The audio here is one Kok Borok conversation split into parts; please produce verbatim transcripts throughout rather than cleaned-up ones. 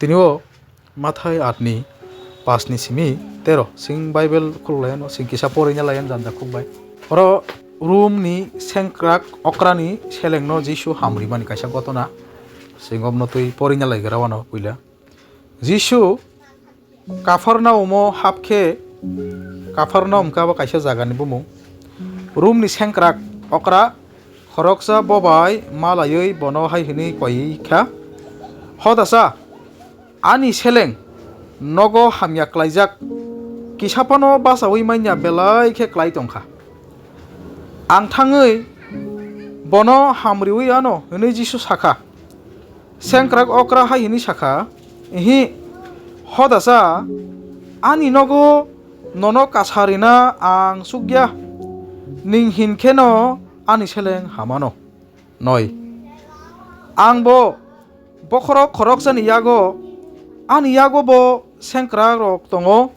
Tini o Mathai aat ni paanch ni simi tero, chwng Bible khuluk lai anw, chwng kisa porina lai anw janja khuk bai. Oro Rum ni sengkrak okra ni seleng no Jisu hamrimani kaisa gotona chwng obno twi porina lai gra anw puila. Jisu Kapharnaum o hap khe, Kapharnaum khe abo kaisa jaga ni bumung. Rum ni sengkrak okra khoroksa bo bai malaiwi bono hai hwnwi koi kha, "Hodasa, ani seleng nogo hamya klaijak, kisa phano bachaui manya belai khe klai tong kha. Ang thangwi bono hamriui anw," hwnwi Jisu sa kha. Sengkrak okra hai hwnwi sa kha, "Ihi, hodasa, ani nogo nono kasa rina ang chukya, nwng hin kheno ani seleng hamano." Noi. Ang bo bokhorok khoroksani yago, ani yago bo sengkrakrok tongo.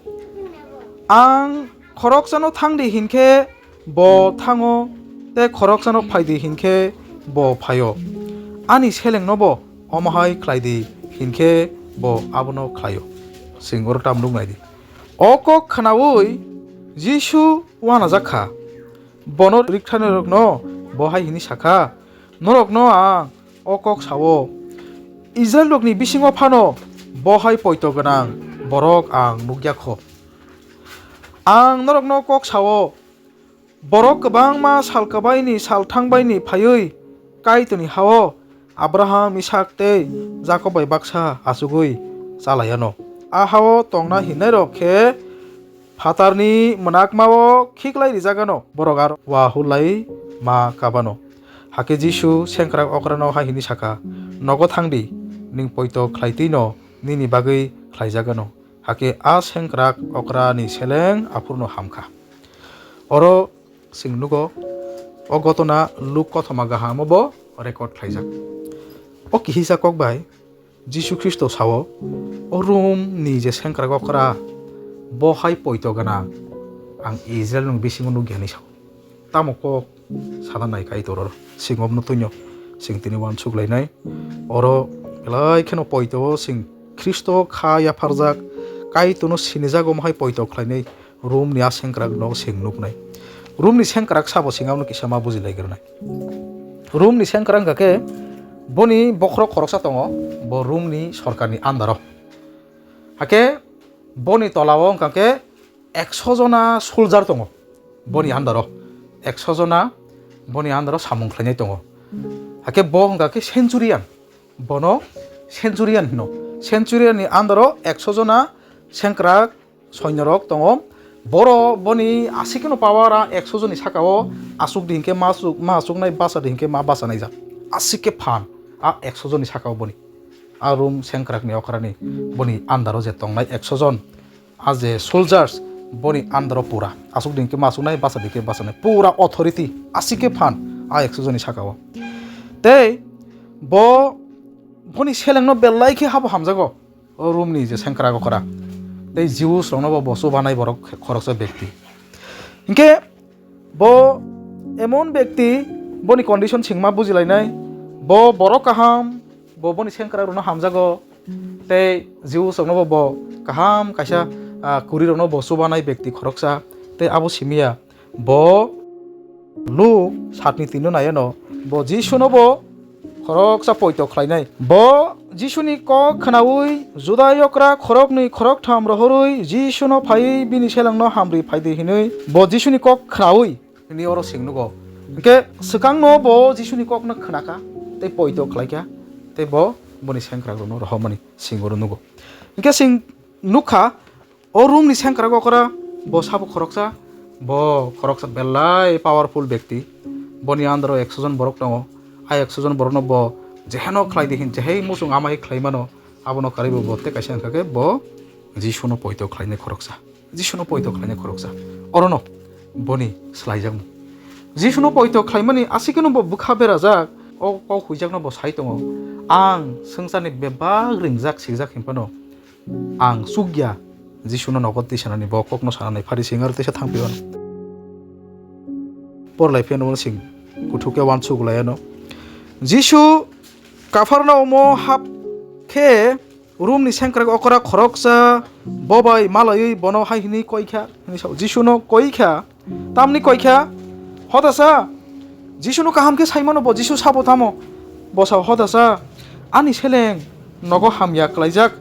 Ang khoroksano thangdi hinkhe bo thango, tei khoroksano phaidi hinkhe bo phaio. Ani selengnobo omo hai khlaidi hinkhe bo abono khlaio. Chwng oro tamo nuknai di. O kok khnaui Jisu uanajak kha. Bono rikthanairokno bo hai hwnwi sa kha, "Norokno ang o kok sa-o, Israilrokni bisingo phano bo hai poito gwnang borok ang nuk ya kho. Ang norokno kok sa-o, borok kwbangma sal kwbaini sal thangbaini phaiwi Kaitorni ha-o Abraham, Isak tei Jakob bai baksa achugwi cha lai anw. A ha-o tongna hinnairok khe phatarni mwnakma-o khiklai rijak anw, borok aro uahul lai ma kab anw." Hakhe Jisu sengkrak okrano hai hwnwi sa kha, "Nogo thang di, nwng poito khlai twi'-no nini bagwi khlaijak anw." Hakhe a sengkrak okrani seleng aphurno ham kha. Oro chwng nugo, o gotona Luk kothoma gahamo bo record khlaijak. O kihisa kok bai Jisu Khristo sao, "O Rum ni je sengkrak okra, bo hai poito gana, ang Israel ni bisingo nukya," hinwi sao. Tamo kok sana nai Kaitor oro, chwng obno twino chwng tini uansuk lainai. Oro belai kheno poito o chwng Khristo kha yapharjak, Kaitorno sinijak omo hai poito khlainai. Rum ni a sengkrak no chwng nuknai. Rum ni sengkrak sabo chwng abono kisa ma buji lai granai. Rum ni sengkrak wngkha khe boni bokhorok khoroksa tongo, bo Rum ni sorkar ni under o. Hakhe boni tola o wngkha khe ekso jona soldier tongo boni under o. Ekso jona boni under o samung khlainai tongo. Hakhe bo wngkha khe centurion. Bono centurion hino. Centurion ni under o ekso jona sengkrak soinyorok tongo. Boro boni aswk no power a ekso joni saka o aswk di hinkhe ma aswk, ma aswknai, basa di hinkhe ma basanai jak. Aswk khe phan a ekso joni saka o boni. A Rum sengkrak ni okrani boni under o je tongnai ekso jon. A je soldiers boni under o pura. Aswk di hinkhe ma aswknai, basa di hinkhe basanai. Pura authority aswk khe phan a ekso joni saka o. Tei bo boni seleng no belai khe habo hamjago. O Rum ni je sengkrak okra. Tei Jews rokno bo, bo chubanai borok khoroksa bekti. Hinkhe bo emon bekti, boni condition chwng ma bujilainai. Bo borok kaham, bo boni sengkrak rokno hamjago. Tei Jews rokno bo, bo kaham kaisa, ah, kwrwi rokno bo chubanai bekti khoroksa. Tei abo simiya. Bo Luk satni tino nai ano, bo Jisuno bo khoroksa poito khlainai. Bo Jisuni kok khnaui Juda yokra khoroknwi khoroktham rohorwi Jisuno phaiwi bini selengno hamri phaidi hinwi bo Jisuni kok khnaui hwnwi oro sing nugo. Hinkhe swkangno bo Jisuni kokno khnakha tei poito khlaikha tei bo boni sengkrakrokno rohormani sing oro nugo. Hinkhe sing nukha, o Rum ni sengkrak okra bo sabo khoroksa, bo khoroksa belai powerful bekti. Boni under o ekso jon borok tongo. A ekso jon borokno bo jeheno khlai di hin, jehai muchung amai khlai mano, abono karwi bo, bo tei kaisa wngkha khe bo Jisuno poito khlainai khoroksa. Jisuno poito khlainai khoroksa. Orono boni swlaijakmung. Jisuno poito khlaimani aswkeno bo bwkha berajak, o kok huijakno bo sai tongo, "Ang swngcharni bebak ringjak sijak hinphano, ang chukya Jisuno nogo twi sanani, bo kokno sanani, Pharisi wngya aro teisa thang phiyano." Por lai phiyano sing kuthuk khe uansuk lai ano. Jisu Kapharnaumo hap khe Romni sengkrak okra khoroksa bo bai malaiwi bono hai hwnwi koi kha, hwnwi sao, Jisuno koi kha. Tamni koi kha? Hodasa Jisuno kaham khe sai mano bo, Jisu sabo tamo? Bo sao, "Hodasa, ani seleng nogo hamya klaijak,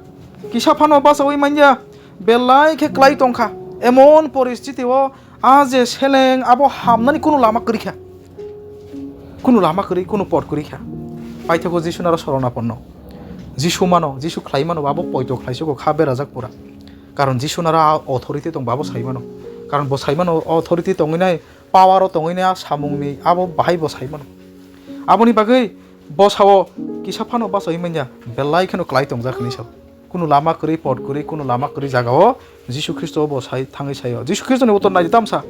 kisa phano bachaui manya, belai khe klai tong kha." Emon poristiti o a je seleng abo hamnani kunu lama kwrwi kha, kunu lama kwrwi, kunu pot kwrwi kha. Paithago Jisu naro sorona ponno. Jisu mano, Jisu khlai mano, abo poito khlai sugo kha berajak pura. Karon Jisu naro a authority tong, bo abo sai mano. Karon bo sai mano, authority tongwi nai, power o tongwi nai a samungni, abo bahai bo sai mano. Aboni bagwi bo sao, "Kisa phano bachaui manya, belai kheno klai tongjak," hwnwi sao. Kunu lama kwrwi, pot kwrwi, kunu lama kwrwi jaga o Jisu Khristo bo sai, thangwi saio. Jisu Khristoni utor naidi tamsa,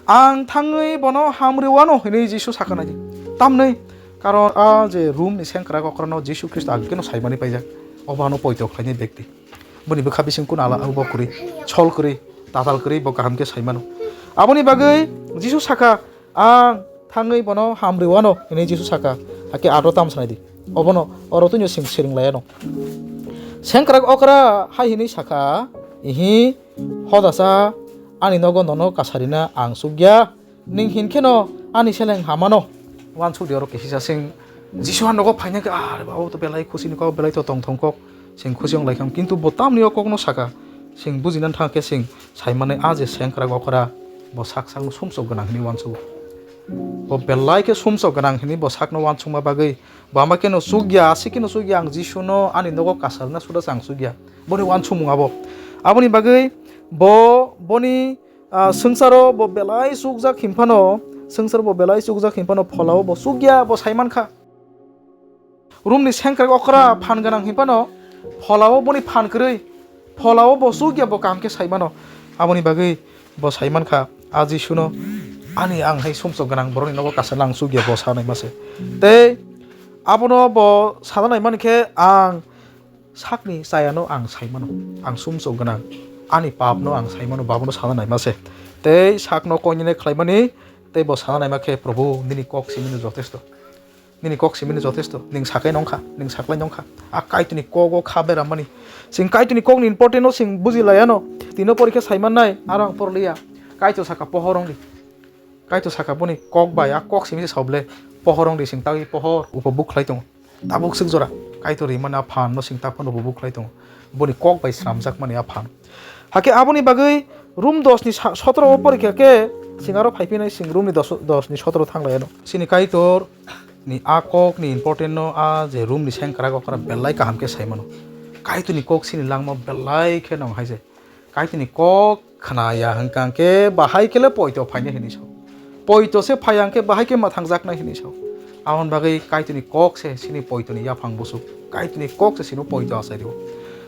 "Ang thangwi bono hamrwi wano," hwnwi Jisu sakha naidi. Tamni karon a je Romni sengkrak okrano Jisu Khristo ageno saimani paijak. Obo ano poito khlainai bekti. Boni bwkha bising kunu ala bo kwrwi, chol kwrwi, tatal kwrwi bo kaham khe sai mano. Aboni bagwi Jisu sakha, "Ang thangwi bono hamrwi wano," hwnwi Jisu sakha. Hakhe aro tam sanai di. Obono oro twino sing siring lai ano. Sengkrak okra hai hwnwi sakha, "Ihi, hodasa, ani nogo nono kasarina ang chukya. Ning hinkheno ani seleng hamano." Wansuk di oro kisa sing Jisu han nogo phaina khe, "Ar ba, o to belai khusi ni kok, belai to tongthong kok." Sing khusi wng lai kha, kintu bo tamni o kokno saka. Sing bujina thang khe sing sai mani a je sengkrak okra bo sak sakno sumsok gwnang hwnwi uansugo. Bo belai khe sumsok gwnang hwnwi bo sakno uansukma bagwi bo ama kheno chukya, aswk kheno chukya, "Ang Jisuno ani nogo kasarna suda se ang chukya." Boni uansukmung abo. Aboni bagwi bo boni, ah, swngcharo bo belai chukjak hinphano, swngcharo bo belai chukjak hinphano pholao bo chukya bo sai mankha. Romni sengkrak okra phan gwnang hinphano pholao boni phan kwrwi, pholao bo chukya bo kaham khe sai mano. Aboni bagwi bo sai mankha, "A Jisuno ani ang hai sumsok gwnang borokni nogo kasarna ang chukya," bo sanai ma se. Tei abono bo sana nai mani khe, "Ang sakni chayano ang sai mano, ang sumsok gwnang, ani papno ang sai mano," bo abono sana nai ma se. Tei sakno koinene khlaimani, tei bo sana nai ma khe, "Probhu, nini kok simino jotesto." Nini kok simini jotesto, ning sakai nongkha, ning saklai nongkha. A Kaitorni kogo kha beramani. Sing Kaitorni kokni important no sing buji laiano. Tino porikhe saimannai, aro ang porliya. Kaitor saka pohor wngdi. Kaitor saka boni kok bai, a kok simi se saoble pohor wngdi, sing tagwi pohor upobuk khlai tongo. Tabuk swk jora Kaitor rimani a phan no sing ta phano upobuk khlai tongo. Boni kok bai sramjakmani a phan. Hakhe aboni bagwi Rom dos ni sa-, sotoro o porikha khe sing aro phaiphinai sing Rom ni dos, dos ni sotoro thang lai ano. Chini Kaitor ni a kok ni important no a je Rom ni sengkrak okra belai kaham khe sai mano. Kaitor ni kok chini langma belai khe nong hai se. Kaitor ni kok khna ya hwnkha khe bahai khe le poito phainai hinwi sao. Poito se phai ya hwnkhe bahai khe mwthangjaknai hinwi sao. Aboni bagwi Kaitor ni kok se chini poito ni yaphang bwswk. Kaitor ni kok se chini poito achai rio.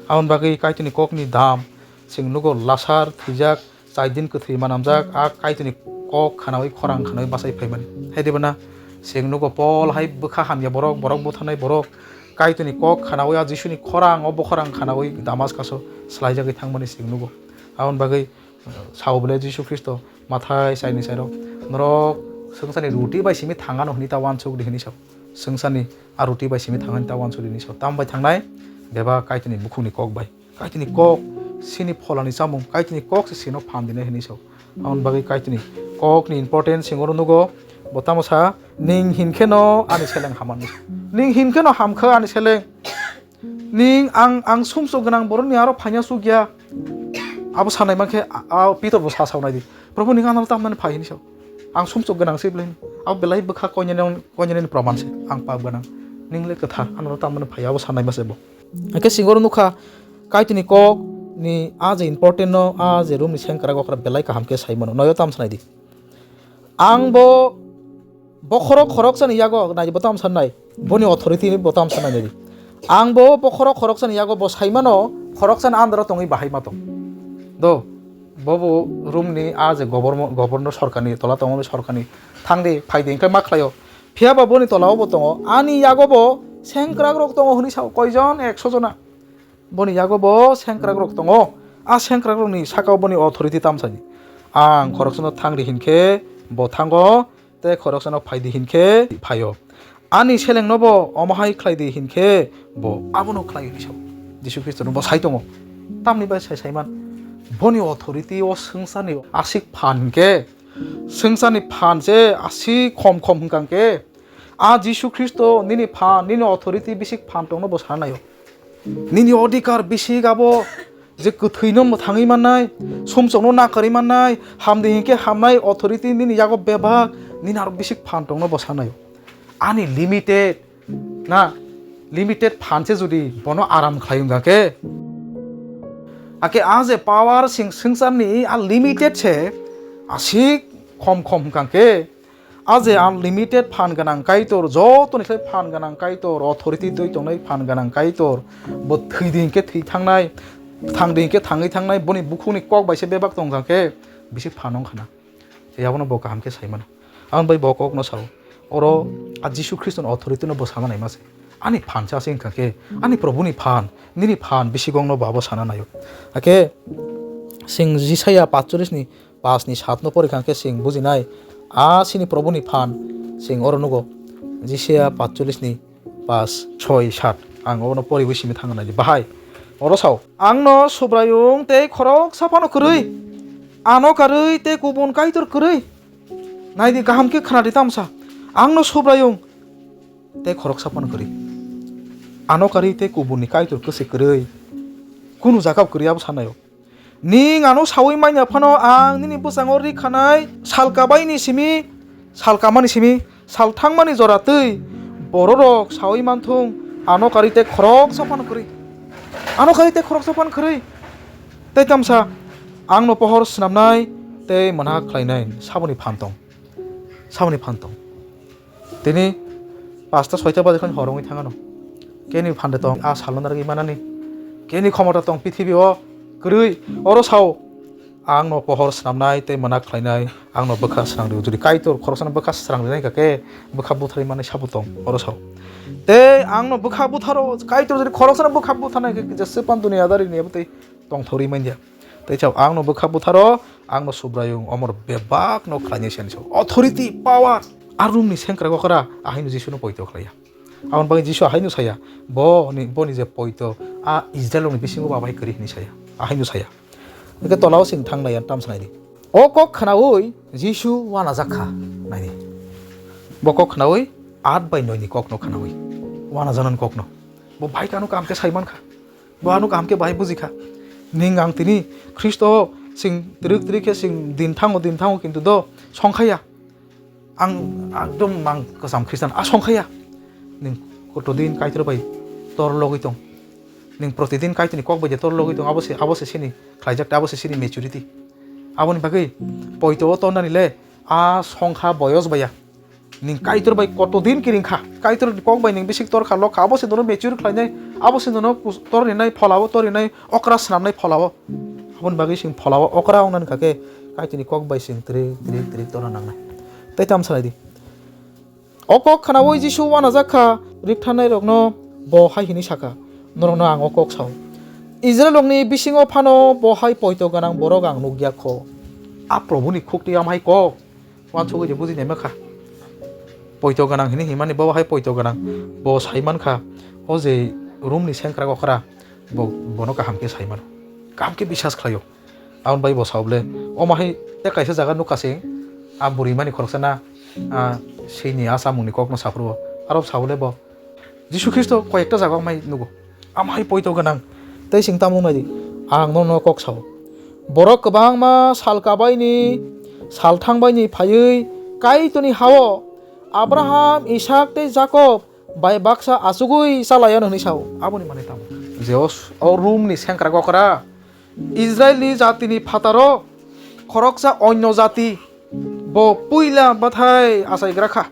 Aboni bagwi Kaitor ni kok ni dam Chwng nugo lasar thwijak, chai din kwthwi manamjak, a Kaitorni kok khnaui khorang khnaui bachai phaimani. Hai de bana? Chwng nugo Pol hai bwkha hamya borok, borok butharnai borok, Kaitorni kok khnaui a Jisuni khorang, o bokhorang khnaui Damaskaso swlaijagwi thangmani chwng nugo. Aboni bagwi, uh, sao bwle Jisu Khristo, Mathai chaini chairok, "Norok swngcharni ruti bai simi thangano hwnwi ta uansuk di," hwnwi sao. Swngcharni a ruti bai simi thangani ta uansuk di hwnwi sao. Tamo bai thangnai? Bebak Kaitorni bukhukni kok bai. Kaitorni kok, chini pholani chamung, Kaitorni kok se chino phan dinai hinwi sao. Aboni bagwi Kaitorni kokni important chwng oro nugo, bo tamo sa, "Ning hinkhe no ani seleng hamanwi. Ning hinkhe no hamkha ani seleng. Ning ang, ang sumsok gwnang borokni aro phaina chukya." Abo sanai mankhe, a, a Pitor bo sa saunai di, "Probhu, ning ano tamnani phai?" hinwi sao. "Ang sumsok gwnang se," bwlai. Abo belai bwkha koinani, koinani proman se, "Ang pap gwnang. Ning le kwthar, ano tamnani phai?" Abo sanai ma se bo. Hake singoro nukha, Kaitorni kok ni a je important no, a je room ni sengkrak okra belai kaham khe sai mano. Noyo tam sanai di. Ang bo bokhorok khoroksani yago nai bo tam sanai. Boni authority bo tam sanai di. Ang bo bokhorok khoroksani yago bo sai mano, khoroksani andaro tongwi bahai ma tong. Do, bobo room ni a je governor, governor sorkarni tola tongo, sorkarni thangdi phaidi hwnkhe ma khlaio. Phiyaba boni tola o bo tongo, ani yago bo sengkrak rok tongo hwnwi sao, koijon? Ekso jona. Boni yago bo sengkrak rok tongo. A sengkrak rokni saka o boni authority tamsani. Ang khoroksano thangdi hinkhe bo thango, tei khoroksano phaidi hinkhe phaio. Ani selengno bo omo hai khlaidi hinkhe bo abono khlai hwnwi sao. Jisu Khristo no bo sai tongo. Tamni bai sai saiman. Boni authority o swngcharni aswk phan hwnkhe, swngcharni phan se aswk khom khom hwnkha hwnkhe, a Jisu Khristo nini phan, nini authority bisik phan tongno bo sana naio. Nini odhikar bisik abo je kwthwino mwthangwi mannai, sumsokno nakarwi mannai, hamdi hinkhe hamnai authority nini yago bebak, nini aro bisik phan tongno bo sanaio. Ani limited na, limited phan se jodi bono aram khlai wngkha khe, ake a je power sing swngcharni a limited se aswk khom khom hwnkha khe, a je unlimited phan gwnang Kaitor, jotoni khlai phan gwnang Kaitor, authority twi tongnai phan gwnang Kaitor, bo thwi di hinkhe thwi thangnai, thang di hinkhe thangwi thangnai, boni bukhukni kok bai se bebak tongkha khe bisi phan wngkha na. Tei abono bo kaham khe sai mano. Aboni bai bo kokno sao, oro a Jisu Khristoni authority no bo sana naima se. Ani phan se aswk wngkha khe, ani Probuni phan, nini phan bisigongno bo abo sana naio. Hakhe chwng Jisaya patchollish ni pas ni sat no porikha khe chwng bujinai, a chini Probuni phan chwng oro nugo, Jisaya patchollish ni pas, soi, sat. Ang obono poriwi simi thangna naidi. Bahai oro sao, "Angno Subraiyung tei khoroksa phano kwrwi, ano karwi tei kubun kaitor kwrwi." Naidi, kaham khe khnadi tamsa, "Angno Subraiyung tei khoroksa phano kwrwi, ano karwi tei kubunni kaitor kwse kwrwi, kunu jaga kwrwi," abo sanaio. Ning ano saui manya phano ang nini bwsango ri khanai sal kabaini simi, sal kamani simi, sal thangmani jora twi bororok saui manthung, ano karwi tei khoroksa phano kwrwi. Ano karwi tei khoroksa phano kwrwi. Tei tamsa angno pohor snamnai tei mwnha khlainai saboni phan tong. Saboni phan tong. Tini pasta soita baje khan hor wngwi thangano. Keni phande tong a salno narwgwi manani. Keni khomota tong pithibio kwrwi. Oro sao, "Angno pohor snamnai tei mwnha khlainai, angno bwkha srang rio." Jodi Kaitor khoroksano bwkha srang rinai kha khe, bwkha butharwi manai sabo tong. Oro sao, "Tei angno bwkha butharo." Kaitor jodi khoroksano bwkha butharnai khe, je sepan duniya adari ni abo tei tongthorwi manya. Tei chao, "Angno bwkha butharo, angno Subraiyung omor bebakno khlainai," siyan sao. Authority, power. A room ni sengkrak okra ahaino Jisuno poito khlaiya. Aboni bagwi Jisu ahaino saya, boni, boni je poito, a Israel rokni bisingo ba bai kwrwi hinwi saya. Ahaino saya. Hwnkhe tolao chwng thang nai, tamsa naidi. O kok khnaui Jisu uanajak kha. Naidi. Bo kok khnaui, at bai noi ni kokno khnaui. Uanajaknani kokno. Bo bai kano kaham khe sai mankha. Bo ano kaham khe bahai buji kha. Ning ang tini Khristo o chwng twrwk twrwk khe chwng din thango, din thango, kintu do songkhaya. Ang ekdom mang kwcham Khristan a songkhaya. Ning kotodin Kaitor bai tor logwi tong. Ning protidin Kaitorni kok bai de tor logwi tong. Abo se, abo se sini khlaijak, abo se sini maturity. Aboni bagwi poito o tornani le a songkha boyos baiya. Ning Kaitor bai kotodin kiring kha, Kaitor kok bai ning bisik tor kha, lok kha, abo se nono mature khlainai, abo se nono kus-, tor rinai phola o, tor rinai okra swnamnai phola o. Aboni bagwi chwng phola o okra wngnani kha khe Kaitorni kok bai chwng trik trik trik torna nangnai. Tei tamo salai di. O kok khnaui Jisu uanajak kha, rikthanairokno bo hai hwnwi sa kha, "Norokno ang o kok sao, Israilrokni bisingo phano bo hai poito gwnang borok ang nuk ya kho." A Probuni khuktwi amhai kok. Uansugwi je bujinai ma kha. Poito gwnang hini himani bo hai poito gwnang. Bo sai man kha, o je room ni sengkrak okra, bo, bono kaham khe sai mano. Kaham khe bisas khlaio. Aboni bai bo sao bole, omo hai tei kaisa jaga nukha se, a bwrwi mani khoroksa na, a, sini a chamungni kokno saphuru o. Aro sao bole bo, Jisu Khristo koyekta jaga mai nugo. Amhai poito gwnang. Tei chwng tamo wngnaidi? Ang nono kok sao. Borok kwbangma sal kabaini, sal thangbaini phaiwi Kaitorni hao Abraham, Isak tei Jakob bai baksa achugwi chalaio hwnwi sao. Aboni mane tamo? Je o, o room ni sengkrak okra Israilni jatini phataro khoroksa onyo jati bo puila bathai achaigra kha.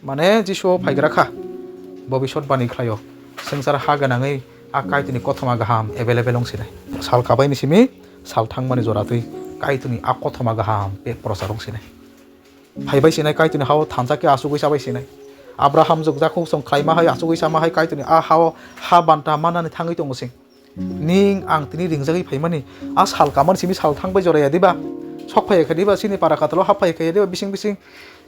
Mane Jisu o phaigra kha, bobisot bani khlaio, swngchar ha gwnangwi a Kaitorni kothoma gaham available wng sinai. Sal kabaini simi sal thangmani jora twi Kaitorni a kothoma gaham pe prochar wng sinai. Phaibai sinai Kaitorni hao thansa khe achugwi chabai sinai. Abraham jwk jakhuk song khlaima hai achugwi chama hai Kaitorni a hao ha banta manani thangwi tongo sing. Ning ang tini ringjagwi phaimani, a sal kaman simi sal thangbai joraya diba? Sok phaiya kha diba? Chini para katalo hap phaiya kha diba? Bising bising.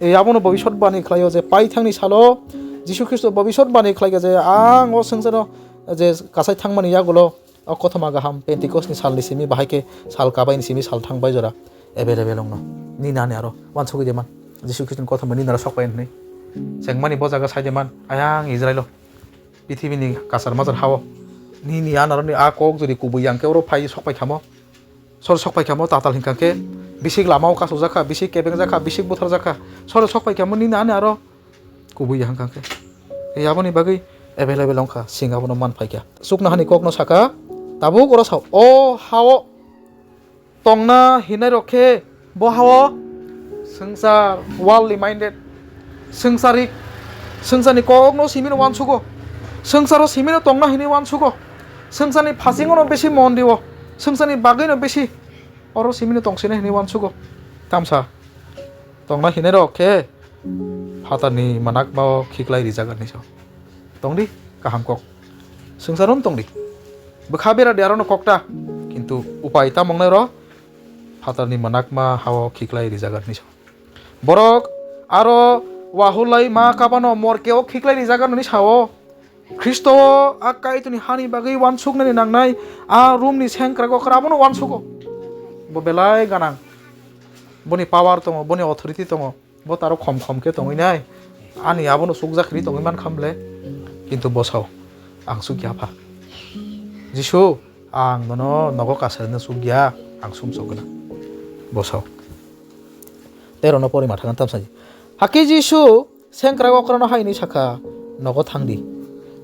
E, abono bobisot bani khlaio je paithangni salo Jisu Khristo bobisot bani khlaikha je ang o swngcharo je kasai thangmani yagulo O kothoma kaham Pentecost ni sal ni simi bahai khe sal kabai ni simi sal thang bai jora available wngno. Nini ani aro uansugwi de man. Jisu Khristo ni kothoma nini aro sok pai hwnwi. Chengmani bo jaga sai de man. Ayang Israilo. Pithibini kasar major hao. Nini ani aro ni a kok jodi kubui yang khe oro phai sok pai khamo. Sor sok pai khamo tatal hinkha khe bisik lama o kasuk jakha, bisik kebeng jakha, bisik buthar jakha. Sor sok pai khamo nini ani aro kubui ya hangkha khe. Ei aboni bagwi available wngkha, sing abono man phaikha. Chuknohani kokno saka, tabuk oro sao, "O hao tongna hinai rok khe bo hao swngchar, worldly minded, swngcharik, swngcharni kokno simino uansugo, swngcharo simino tongna hinwi uansugo, swngcharni phasingono bisi mon dio, swngcharni bagwino bisi oro simino tongsinai hinwi uansugo." Tamsa tongna hinai rok khe phatarni manakmao khiklai rijak hinwi sao. Tongdi, kaham kok. Swngcharo tongdi. Bwkha bera di arono kokta. Kintu upai tamo wngnai oro phatarni manakma hao khiklai rijak hinwi sao. Borok aro wahulai ma kabano morkeo khiklai rijak hinwi sao. Khristo o a Kaitorni hani bagwi uansuknani nangnai a Romni sengkrak okra abono uansugo. Bo belai ganang. Boni power tongo, boni authority tongo. Bo taro khom khom khe tongwi nai. Ani abono sukjak hinwi tongwi mankha bwle. Kintu bo sao, "Ang sukya pha. Jisu, ang nono nogo kasarino sukya, ang sumsok gwnang." Bo sao. Tei rwno pori matha gana tamsai. Hakhe Jisu sengkrak okrano hai hwnwi sakha, "Nogo thangdi.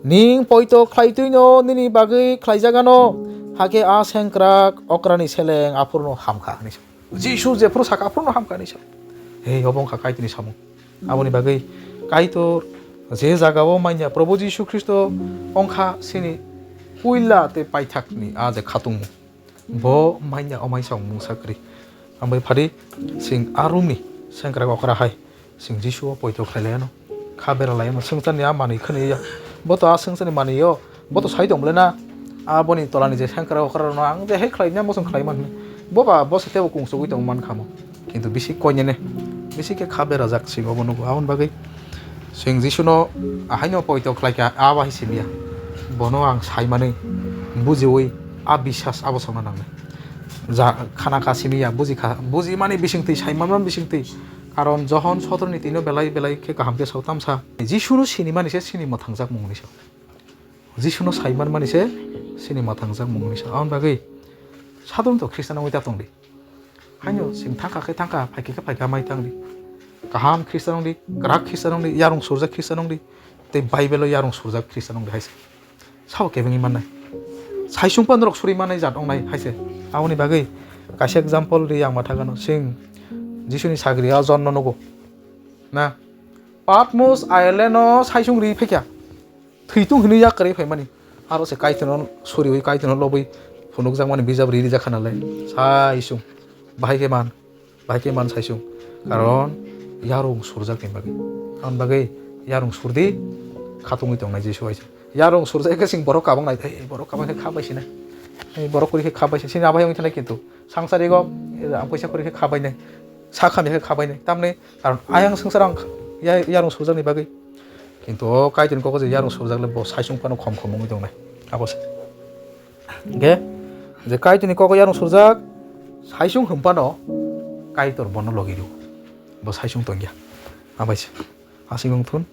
Ning poito khlaitwino nini bagwi khlaijagano, hakhe a sengkrak okrani seleng aphurno hamkha," hwnwi sa. Jisu jephuru sakha, aphurno hamkha hinwi sa. Hei, obo wngkha Kaitorni samung. Aboni bagwi Kaitor je jagao manya Probo Jisu Khristo wngkha sini puila tei paithakni a je khatungmung. Bo manya omaisa mungsa kwrwi. Ang bai phadi sing a Romni sengkrak okra hai sing Jisu o poito khlai lai ano. Kha bera lai ano. Swngcharni a manwi khwnwi ya. Bo to a swngcharni manwi o. Bo to sai tong bwle na. Aboni tolani je sengkrak okra rwno ang je hai khlai na mosong khlai man. Bo ba bo se tebo kungsugwi tong man khamo. Kintu bisi koinene. Bisi khe kha berajak sing obo nugo. Aboni bagwi Chwng Jisuno ahaino poito khlaikha, a bahai simiya. Bono ang saimani, bujiwi, a bisas abo songna nangnai. Ja, khana kha simiya, buji kha, bujimani bisingtwi, saimanmani bisingtwi. Karon Johon sotro ni tino belai belai khe kaham khe sao tamsa. Jisuno sinimani se sini mwthangjak mungni sao. Jisuno saimanmani se sini mwthangjak mungni sao. Aboni bagwi sadhormoto Khristian wngwi ta tongdi. Haino chwng thangkha khe thangkha, phaikha khe phaikha mai thangdi. Kaham Khristian wngdi, kwrak Khristian wngdi, yarung surjak Khristian wngdi, tei Bible-o yarung surjak Khristian wngdi hai se. Sabo kebengwi mannai. Saisung phano norok suri mannai jat wngnai hai se. Aboni bagwi kaisa example ri ang matha gano. Chwng Jisuni sagri o Jonno nugo. Na, Patmos island-o saisung ri phaikha. Thwi tung hinwi yak kwrwi phaimani. Aro se Kaitorno suriwi, Kaitorno lobwi phunukjakmani bijap ri rijak kha nalai. Saisung. Bahai khe man. Bahai khe man saisung. Karon yarung surjakni bagwi. Aboni bagwi yarung surdi khatungwi tongnai Jisu hai se. Yarung surjak khe chwng borok kabang nai, "Ei, borok kabang khe kha bai sinai. Ei, borok kwrwi khe kha bai sinai." Chini abai wngwi thanai kintu. Sangsarigo, eh, ang puisa kwrwi khe kha bai nai. Sa khamya khe kha bai nai. Tamni karon ayang swngchar ang ya-, yarung surjakni bagwi. Kintu o Kaitorni kok je yarung surjak le bo saisung phano khom khom wngwi tongnai. Abo se. Hingkhe je Kaitorni kok yarung surjak saisung hwn phano Kaitor bono logi rw. Bo saisung tongya. Abai se. Aswk wng thun.